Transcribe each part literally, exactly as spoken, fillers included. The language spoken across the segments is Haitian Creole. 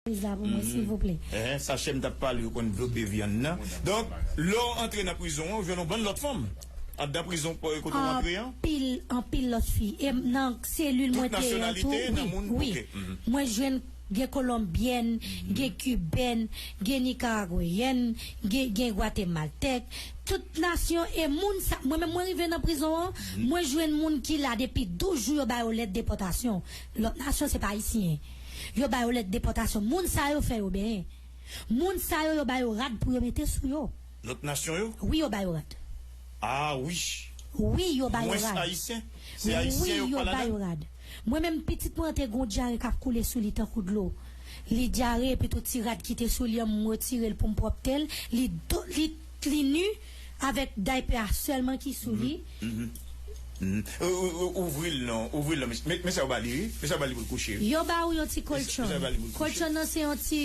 Priz la pou mwen, silvouplè. Ehe, sachè m t ap pale, yo konn vlope vyann nan. Donk, lè w antre nan prizon an, ou jwenn yon bann lòt fanm anndan prizon kote w antre an? Anpil, anpil lòt fi. E nan selil mwen te ye an tou, wi, wi. Mwen jwenn gen kolonbyèn, gen kibèn, gen nikaragweyèn, gen, gen gwatemaltèk. Tout nasyon e moun sa, mwen menm mwen rive nan prizon an, mwen jwenn moun ki la depi douz jou yo ba yo lèt depòtasyon. Lòt nasyon se pa ayisyen. Yo ba yo lèt depòtasyon. Moun sa yo fè yo benyen. Moun sa yo, yo ba yo rad pou yo mete sou yo. Lòt nasyon yo? Wi, yo ba yo rad. Ah, wi. Wi, yo ba yo rad. Mwens ayisyen? Se ayisyen yo pa ladan? Wi, yo ba yo rad. Mwen menm, pitit mwen an te gon dyare k ap koule sou li tankou dlo. Li dyare, epi tout ti rad ki te sou li an, m retire l pou m pwòpte l. Li do, li, li ni avèk daypè a sèlman ki sou li. Mhm. Ou- ou- ou- Ouvri l non, ouvri l non. Men sa yo ba li, wi. Men sa yo ba li pou l kouche, wi. Yo ba ou yon ti kolchon. Kolchon nan se yon ti,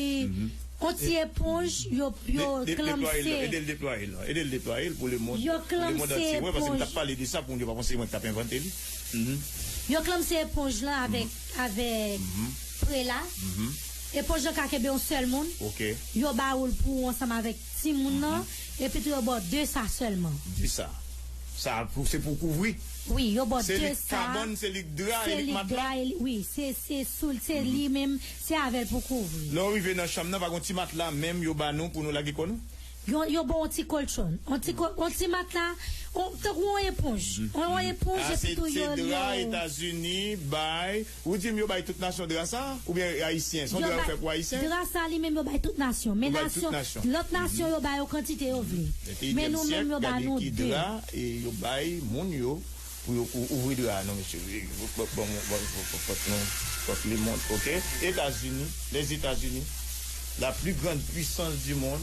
yon ti eponj, yo, yo klanmse. Ede l deplwaye l non, ede l deplwaye l pou lemonn, pou lemonn antye wè, paske m t ap pale de sa pou moun yo pa panse se mwen k t ap envante li. Yo klanmse eponj lan avèk, avèk prela. Eponj lan ka kenbe yon sèl moun. Yo ba ou l pou ou ansanm avèk timoun nan. Epi tou yo ba w de sa sèlman. De sa. Sa pou, se pou kouvri. Wi, yo ba w de sa. Se lik kabann, se lik dra, e lik matla. Wi, se, se sou, se li menm, se avè l pou kouvri. Lè w rive nan chanm nan, pa gon ti matla menm yo ba nou pou nou lage kò nou? Yo, yo ba w yon ti kolchon, yon ti ko-, yon ti matla, yon, tankou yon eponj. Yon, yon eponj, epi tou yo, se dra yo. Etazini bay. Ou di m yo bay tout nasyon dra sa? Oubyen ayisyen? Se yon dra yo fè pou ayisyen? Dra sa li menm yo bay tout nasyon. Men nasyon, lòt nasyon yo bay yo kantite yo vle. Men nou menm yo ba nou de. Gade ki dra e yo bay moun yo pou yo kou-, ouvri dra a non, mesye. Bon, bon, bon, bon, bon, pot nou, pot lemond, ok? Etazini, Lèzetazini, la plus grande puissance du monde,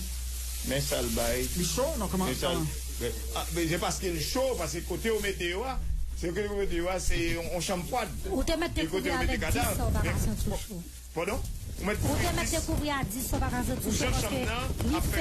men sa l bay. Li cho? Non, kòman? Men sa l, men, ah, men se paske l cho, paske kote yo mete yo a, se kote yo mete yo a, se yon, yon chanm fwad. Ou te mèt te kouvri avèk dis sa w pa ka santi w cho. Padon? Ou mèt kouvri dis. Ou te mèt te kouvri a dis sa w pa ka santi w cho paske li fè